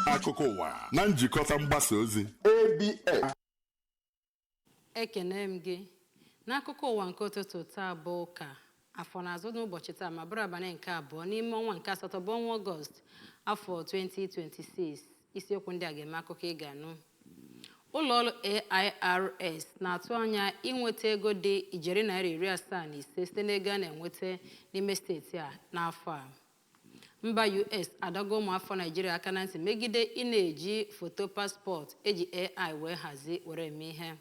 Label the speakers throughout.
Speaker 1: Akụkọ ụwa na njikọta mgbasa ozi ABS.
Speaker 2: Ekene m gị n'akụkọ ụwa nke ụtụtụ taa bụ ụka afọ n'azụ n'ụbọchị taa ma bụrụ abalị nke abụọ n'ime ọnwa nke asatọ bụ ọnwa Ọgọst afọ 2026. Isiokwu ndị a ga-eme akụkọ ị ga-anụ: ụlọọrụ AIRS na-atụ anya inweta ego dị ijeri naira 75 site n'ego a na-enweta n'ime steeti a n'afọ a. Mba US adọgo ụmụafọ Naijiria aka na ntị megide ị na-eji foto paspọtụ eji AI wee hazie were eme ihe.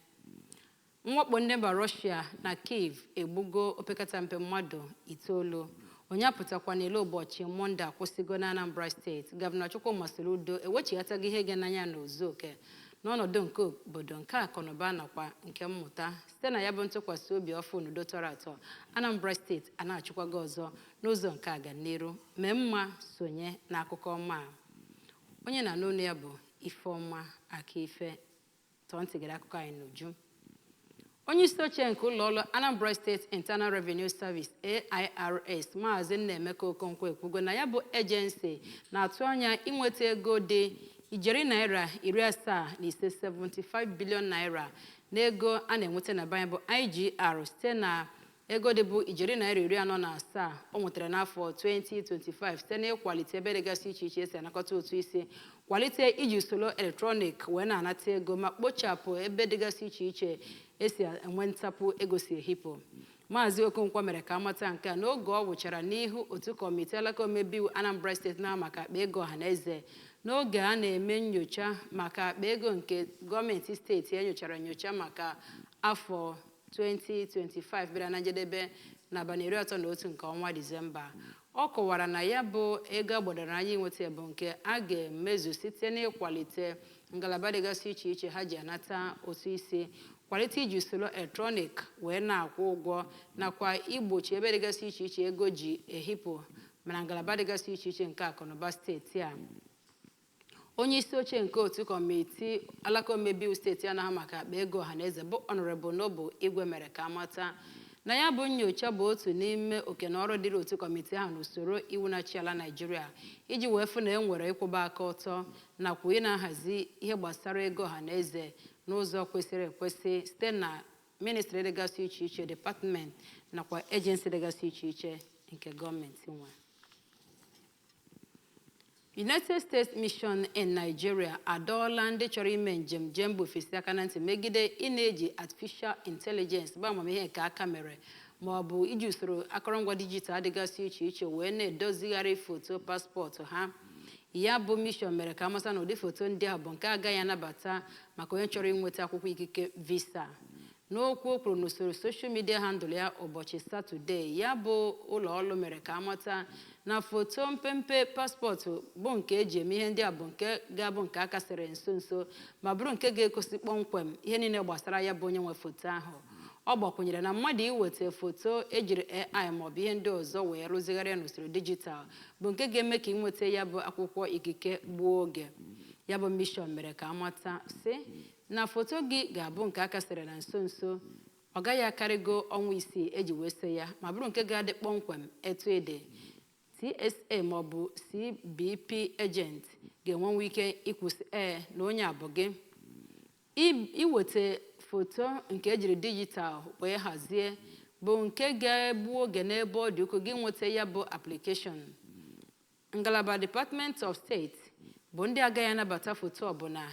Speaker 2: Mwakpo ndị mba Rọshia na Kyiv egbugo opekata mpe mmadụ itoolu. Onye apụtakwa n'ile ụbọchị Mọnde akwụsịgo na Anambra Steeti. Gọvanọ Chukwuma Soludo ewechighatago ihe ga n'anya na ozuoke n'ọnọdụ nke obodo, nke akụnụba nakwa nke mmụta site na ya bụ ntụkwasị obi ọfụ n'udo tọrọ atọ. Anambra Steeti a na-achịkwago ọzọ n'ụzọ nke aganiru. Mee mma sonye n'akụkọ ọma a. Onye na-anụ olu ya bụ Ifeọma Akife. Tọọ ntị gere akụkọ anyị n'uju. Onye isi oche nke ụlọọrụ Anambra State Internal Revenue Service, AIRS, Maazị Nnaemeka Okonkwo, ekwugo na ya bụ agency na-atụ anya inweta ego dị ijeri naira 75, 75 billion naira, n'ego a na-enweta na banye bụ IGR, site na ego dịbụ ijeri naira 47 o nwetara n'afọ 2025, site n'ịkwalite ebe dịgasị iche iche esi anakọta ụtụ isi, kwalite iji usoro eletrọnịk wee na-anata ego, ma kpochapụ ebe dịgasị iche iche esi enwe ntapụ ego si ehipụ. Maazị Okonkwo mere ka amata nke a n'oge ọ wụchara n'ihu otu kọmitii alaka omebe iwu Anambra Steeti na maka akpa ego ọhaneze, n'oge a na-eme nyocha maka akpa ego nke gọọmenti steeti enyochara nyocha maka afọ 2025 bịara na njedebe n'abalị 31 nke ọnwa Disemba. Ọ kọwara na ya bụ ego agbadoro anya inweta bụ nke a ga-emezu site n'ịkwalite ngalaba dịgasị iche iche ha ji anata ụtụ isi, kwalite iji usoro eletrọnịk wee na-akwụ ụgwọ, nakwa igbochi ebe dịgasị iche iche ego ji ehipụ mana ngalaba dịgasị iche iche nke akụnụba steeti a. Onye isi oche nke otu kọmitii alaka omebe iwu steeti anaghị maka akpa ego ọhaneze bụ Honorable Noble Igwe mere ka amata na ya bụ nyocha bụ otu n'ime oke na ọrụ dịrị otu kọmitii ahụ n'usoro iwu na-achị ala Naijiria, iji wee fụ na e nwere ịkwụba aka ọtọ nakwa ị na-ahazi ihe gbasara ego ọhaneze n'ụzọ kwesịrị ekwesị site na ministri dịgasị iche iche, department nakwa agency dịgasị iche iche nke gọọmenti nwe. United States Mission in Nigeria adọọla ndị chọrọ ime njem jee mba ofesi aka na ntị megide ị na-eji artificial intelligence, bụ amamihe nke aka mere, ma ọ bụ iji usoro akọrọngwa dijitalụ dịgasị iche iche wee na-edozigharị foto paspọtụ ha. Ya bụ mission mere ka amata na ụdị foto ndị ahụ bụ nke agaghị anabata maka onye chọrọ inweta akwụkwọ ikike visa. N'okwu o kwuru n'usoro social media handle ya ụbọchị Satọde, ya bụ ụlọ ọrụ mere ka amata na foto mpempe paspọtụ bụ nke eji eme ihe ndị a bụ nke ga-abụ nke a kasịrị nso nso, ma bụrụ nke ga-egosi kpọmkwem ihe niile gbasara ya bụ onye nwe foto ahụ. Ọ gbakwunyere na mmadụ iweta foto ejiri AI maọbụ ihe ndị ọzọ wee rụzigharịa n'usoro dijitalụ bụ nke ga-eme ka ịnweta ya bụ akwụkwọ ikike gbuo oge. Ya bụ mission mere ka amata sị na foto gị ga-abụ nke a kasịrị na nso nso, ọ gaghị akarịgo ọnwa 6 eji wee se ya, ma bụrụ nke ga-adị kpọmkwem etu ede. TSA maọbụ CBP agent ga-enwenwu ike ikwụsị ee na onye a bụ gị. Iweta foto nke ejiri dijitalụ wee hazie bụ nke ga-egbu oge n'ebe ọ dị ukwuu gị nweta ya bụ application. Ngalaba Department of State bụ ndị agaghị anabata foto ọbụla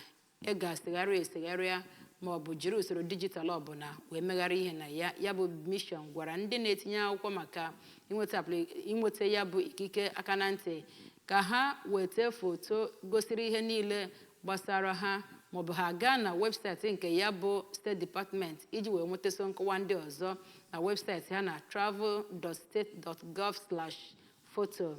Speaker 2: ị ga-esegharị esegharịa ma ọ bụ jiri usoro dijitalụ ọbụla wee megharị ihe na ya. Ya bụ mission gwara ndị na-etinye akwụkwọ maka inweta ya bụ ikike aka na ntị ka ha weta foto gosiri ihe niile gbasara ha, maọbụ ha gaa na webụsaịtị nke ya bụ State Department iji wee nwetaso nkọwa ndị ọzọ na webụsaịtị ha na travel.state.gov/photo.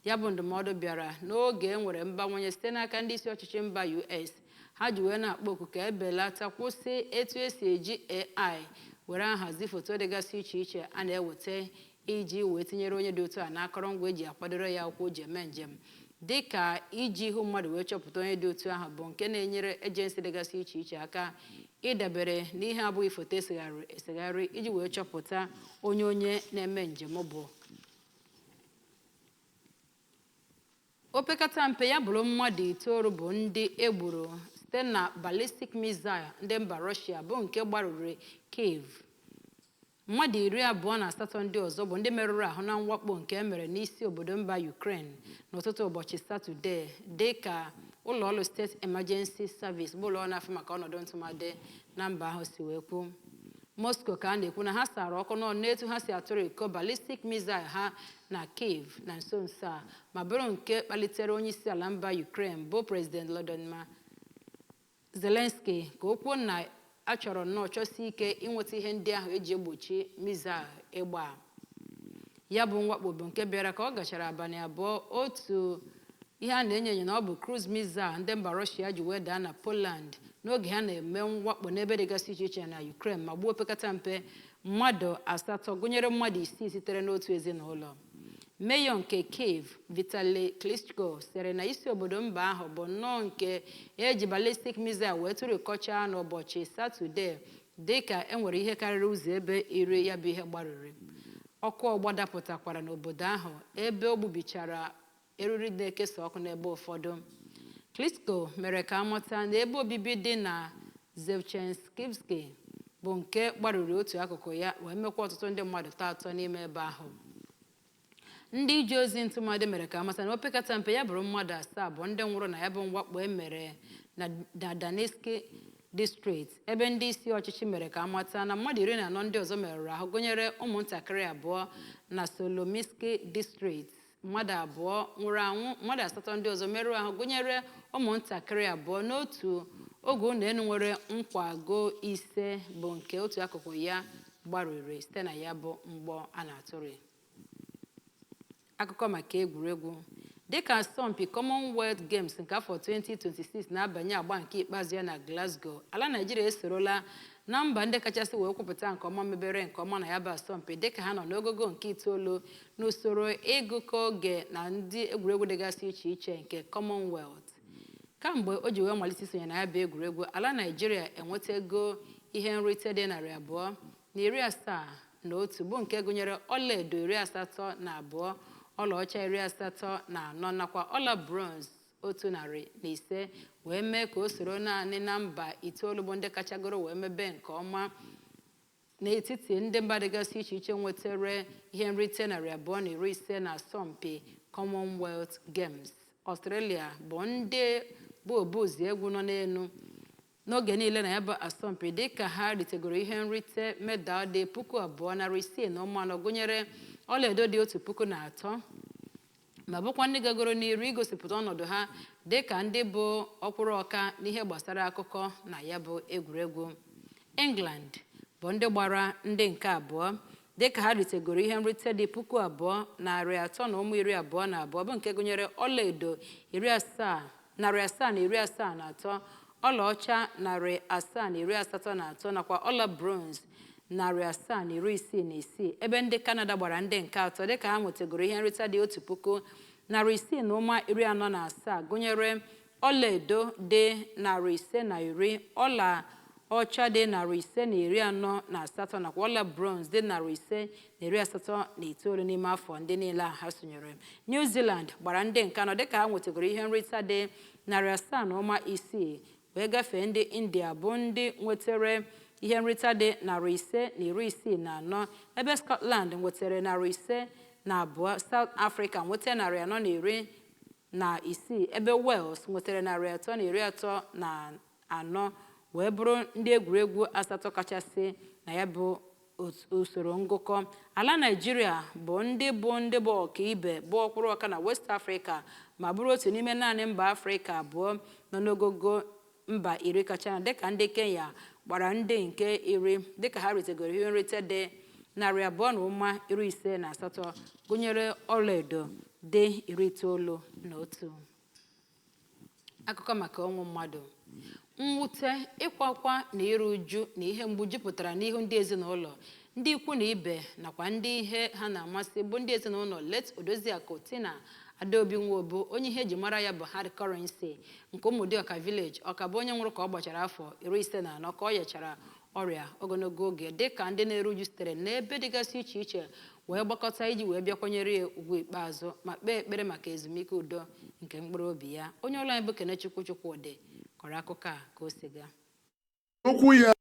Speaker 2: Ya bụ ndụmọdụ bịara n'oge e nwere mbawanye site n'aka ndị isi ọchịchị mba US ha ji wee na-akpọ oku ka ebelata, kwụsị etu esi eji AI were ahazi foto dịgasị iche iche a na-eweta iji wee tinyere onye dị otu a n'akọrọngwa eji akwadoro ya akwụkwọ o ji eme njem, dịka iji hụ mmadụ wee chọpụta onye dị otu ahụ bụ nke na-enyere agency dịgasị iche iche aka ịdabere n'ihe abụghị foto esegharị esegharị iji wee chọpụta onye onye na-eme njem bụ. Opekata mpe ya bụrụ mmadụ 9 bụ ndị egburu site na ballistic missile ndị mba Russia bụ nke gbarụrụ Kyiv. Mmadụ 28 ndị ọzọ bụ ndị merụrụ ahụ na mwakpo nke e mere n'isi obodo mba Ukraine n'ụtụtụ ụbọchị Satọde, dị ka ụlọọrụ State Emergency Service bụ ụlọọrụ na-afụ maka ọnọdụ ntụmadị na mba ahụ si wee kwuo. Moscow ka a na-ekwu na ha sara ọkụ n'ọnụ n'etu ha si atụrụ iko ballistic missile ha na Kyiv na nso nso a, ma bụrụ nke kpalitere onye isi ala mba Ukraine bụ President Volodymyr Zelensky ka o kwuo na a chọrọ nnọọ chọsie ike inweta ihe ndị ahụ eji egbochi missile ịgba. Ya bụ mwakpo bụ nke bịara ka ọ gachara abalị 2 otu ihe a na-enyo enyo na ọ bụ cruise missile ndị mba Russia ji wee daa na Poland n'oge ha na-eme mwakpo n'ebe dịgasị iche iche na Ukraine ma gbuo opekata mpe mmadụ 8, gụnyere mmadụ 6 sitere n'otu ezinụlọ. Meyọ nke Kyiv, Vitali Klitschko, sịrị na isi obodo mba ahụ bụ nnọọ nke eji ballistic missile wee tụrịkọchaa n'ụbọchị Satọde, dịka e nwere ihe karịrị ụzọ ebe 10 ya bụ ihe gbarụrụ. Ọkụ ọgba dapụtakwara n'obodo ahụ ebe o gbubichara eriri na-ekesa ọkụ n'ebe ụfọdụ. Klitschko mere ka amata na ebe obibi dị na Shevchenkivskyi bụ nke gbarụrụ otu akụkụ ya wee mekwa ọtụtụ ndị mmadụ tọọ atọ n'ime ebe ahụ. Ndị ije ozi ntụmadị mere ka amata na opekata mpe ya bụrụ mmadụ 7 bụ ndị nwụrụ na ya bụ mwakpo e mere na Donetsk district, ebe ndị isi ọchịchị mere ka amata na mmadụ 14 ndị ọzọ merụrụ ahụ, gụnyere ụmụntakịrị 2 na Solomiiskyi district. Mmadụ 2 nwụrụ anwụ, mmadụ 8 ndị ọzọ merụrụ ahụ, gụnyere ụmụntakịrị 2 n'otu oge ụlọ elu nwere nkwago 5 bụ nke otu akụkụ ya gbarụrụ site na ya bụ mgbọ a na-atụrụ. Akụkọ maka egwuregwu. Dịka asọmpi Commonwealth Games nke afọ 2026 na-abanye agba nke ikpeazụ ya na Glasgow, ala Naịjirịa esorola na mba ndị kachasị wee kwupụta nke ọma mebere nke ọma na ya bụ asọmpi, dịka ha nọ n'ogogo nke 9 n'usoro ịgụkọ oge na ndị egwuregwu dịgasị iche iche nke Commonwealth. Kamgbe o ji wee malite isonye na ya bụ egwuregwu, ala Naịjirịa enwetago ihe nrite dị 271, bụ nke gụnyere ọlaedo 82, ọlaọcha 84 nakwa ọla bronze 105, wee mee ka o soro naanị na mba 9 bụ ndị kachagoro wee mebe nke ọma n'etiti ndị mba dịgasị iche iche nwetara ihe nrite 250 na asọmpi Commonwealth Games. Australia bụ ndị bụ obuzi egwu nọ n'elu n'oge niile na ya bụ asọmpi, dịka ha ritegoro ihe nrite medal dị 2604, gụnyere ọlaedo dị 1003, ma bụkwa ndị gagoro n'iru igosipụta ọnọdụ ha dịka ndị bụ ọkwụrụ ọka n'ihe gbasara akụkọ na ya bụ egwuregwu. England bụ ndị gbara ndị nke abụọ, dịka ha ritegoro ihe nrite dị 2322, bụ nke gụnyere ọlaedo 773, ọlaọcha 783 nakwa ọla bronze 766, ebe ndị Kanada gbara ndị nke atọ, dịka ha nwetagoro ihe nrite dị 1647, gụnyere ọlaedo dị 510, ọla ọcha dị 548 nakwa ọla bronze dị 589 n'ime afọ ndị niile a ha sonyere. New Zealand gbara ndị nke anọ, dịka ha nwetagoro ihe nrite dị 706, wee gafee ndị India bụ ndị nwetara ihe nrite dị 564, ebe Scotland nwetara 502, South Africa nweta 416, ebe Wales nwetara 334, wee bụrụ ndị egwuregwu 8 kachasị na ya bụ usoro ngụkọ. Ala Naịjirịa bụ ndị bụ ọkaibe bụ ọkwụrụ ọka na West Africa, ma bụrụ otu n'ime naanị mba Afrịka 2 nọ n'ogogo mba 10 kacha, dịka ndị Kenya gbara ndị nke 10, dịka ha ritegoro ihe nrite dị 258, gụnyere ọlaedo dị 91. Akụkọ maka ọnwụ mmadụ. Mwute, ịkwa akwa na iru uju na ihe mgbu jupụtara n'ihu ndị ezinụlọ, ndị ikwu na ibe nakwa ndị ihe ha na-amasị bụ ndị ezinụlọ late Odoziakụ Tina Adaobi Nwobu, onye ihe eji mara ya bụ Hard Currency nke Ụmụdịọka Village, Ọka, bụ onye nwụrụ ka ọ gbachara afọ 54 ka ọ yachara ọrịa ogologo oge, dịka ndị na-eru uju sitere n'ebe dịgasị iche iche wee gbakọta iji wee bịakwanyere ya ugwu ikpeazụ ma kpee ekpere maka ezumike udo. Nke mkpụrụ obi ya. Onye ọrụ anyị bụ Kenechukwu Chukwudị kọrọ akụkọ a ka o si gaa.
Speaker 1: Okwu ya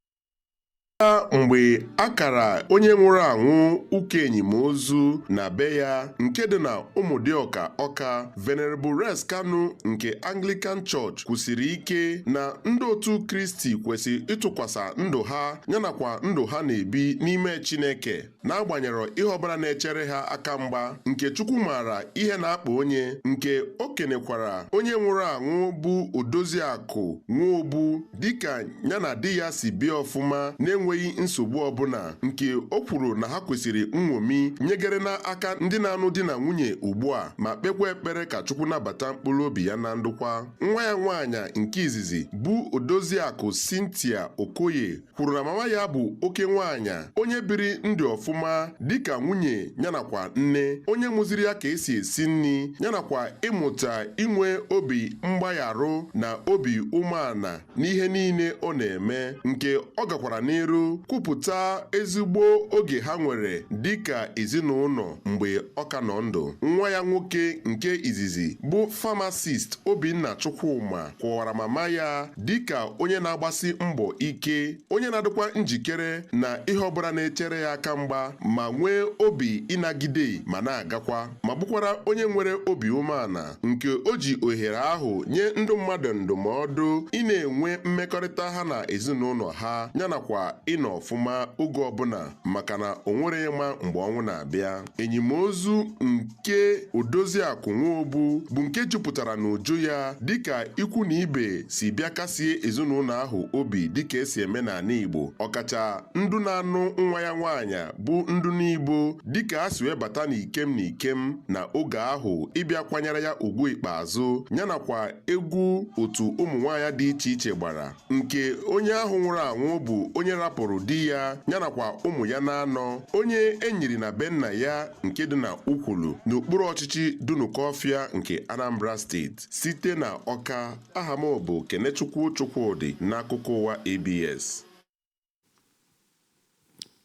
Speaker 1: mgbe a kara onye nwụrụ anwụ ụka enyimozu na be ya nke dị na Ụmụdịọka, Ọka, Venerable Rex Kanu nke Anglican Church kwusiri ike na ndị otu Kristi kwesịrị ịtụkwasị ndụ ha yanakwa ndụ ha na-ebi n'ime Chineke, n'agbanyeghị ihe ọbụla na-echere ha aka mgba, nke Chukwu maara ihe na-akpa onye. Nke o kenekwara onye nwụrụ anwụ bụ Odoziakụ Nwobu, dịka ya na di ya si bie ọfụma na-enweghị nsogbu ọbụla, nke o kwuru na ha kwesịrị nṅomi nyegere n'aka ndị na-anụ di na nwunye ugbu a, ma kpekwa ekpere ka Chukwu nabata mkpụrụ obi ya na ndokwa. Nwa ya nwaanyị nke izizi bụ Odoziakụ Cynthia Okoye kwuru na mama ya bụ oke nwaanyị, onye biri ndụ ọfụma dịka nwunye yanakwa nne, onye mụziri ya ka esi esi nri yanakwa ịmụta inwe obi mgbagharụ na obi umeala n'ihe niile ọ na-eme. Nke ọ gakwara n'iru kwupụta ezigbo oge ha nwere dịka ezinụlọ mgbe ọ ka nọ ndụ. Nwa ya nwoke nke izizi bụ pharmacist Obinna Chukwuma kọwara mama ya dịka onye na-agbasi mbọ ike, onye na-adịkwa njikere na ihe ọbụla na-echere ya aka mgba, ma nwee obi ịnagide ma na-agakwa, ma bụkwara onye nwere obi umeala. Nke o ji ohere ahụ nye ndị mmadụ ndụmọdụ ị na-enwe mmekọrịta ha na ezinụlọ ha yanakwa ịnọ ọfụma oge ọbụla, maka na o nwere ịma mgbe ọnwụ na-abịa. Enyimozu nke Odoziakụ Nwobu bụ nke jupụtara n'uju ya, dịka ikwu na ibe si bịa kasie ezinụlọ ahụ obi dịka esi eme n'ala Igbo, ọkacha ndụ na-anụ nwa ya nwaanyị bụ ndụ n'Igbo, dịka a si wee bata n'ikem n'ikem na oge ahụ ịbịa kwanyere ya ugwu ikpeazụ, yanakwa egwu otu ụmụ nwaanyị dị iche iche gbara. Nke onye ahụ nwụrụ anwụ bụ onye rapụrụ di ya yanakwa ụmụ ya na-anọ, onye enyiri na be nna ya nke dị na Ukwulu, n'okpuru ọchịchị Dunukọfịa nke Anambra Steeti. Site na Ọka, aha m bụ Kenechukwu Chukwudị n'akụkọ ụwa ABS.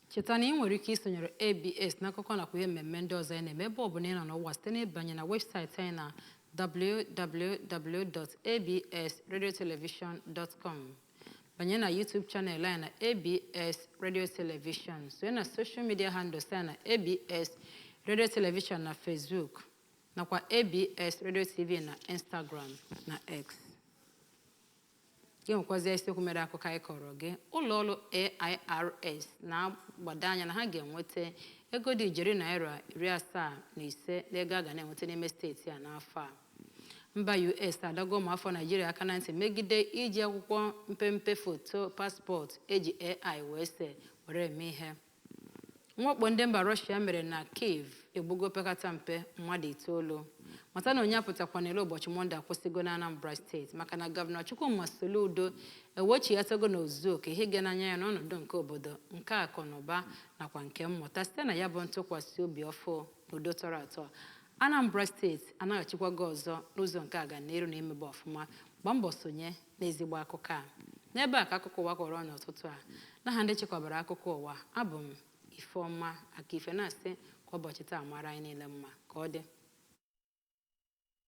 Speaker 2: Cheta na ị nwere ike isonyere ABS n'akụkọ nakwa ihe mmemme ndị ọzọ anyị na-eme ebe ọ bụla ị nọ n'ụwa site n'ịbanye na webụsaịtị anyị na www.absradiotelevision.com, banye na YouTube channel anyị na ABS Radio Television, sonye na social media handles anyị na ABS Radio Television na Facebook nakwa ABS Radio TV na Instagram na X. Gị nwekwazie isiokwu mere akụkọ anyị kọrọ gị. Ụlọ ọrụ AIRS na-agbado anya na ha ga-enweta ego dị ijeri naira 75 n'ego a ga na-enweta n'ime steeti a n'afọ a. Mba US adago ụmụafọ Naijiria aka na ntị megide iji akwụkwọ mpempe foto passport eji AI wee see were eme ihe. Mwakpo ndị mba Rọshia mere na Kiev egbugo pekata mpe mmadụ itoolu. Mata na onye apụtakwa n'elu ụbọchị Mọnde akwụsịgo na Anambra Steeti, maka na Gọvanọ Chukwuma Soludo ewechighatago n'ozuzu oke ihe ga n'anya ya n'ọnọdụ nke obodo, nke akụ na ụba nakwa nke mmụta. Site na ya bụ ntụkwasị obi ọfụ na udo tọrọ atọ, Anambra Steeti anaghachikwago ọzọ n'ụzọ nke aganiru na imebe ọfụma. Gbaa mbọ sonye n'ezigbo akụkọ a. N'ebe a ka akụkọ ụwa kọrọ n'ụtụtụ a. N'aha ndị chịkọbara akụkọ ụwa, abụ m Ifeọma Akife, na-asị ka ụbọchị taa mara anyị niile mma. Ka ọ dị.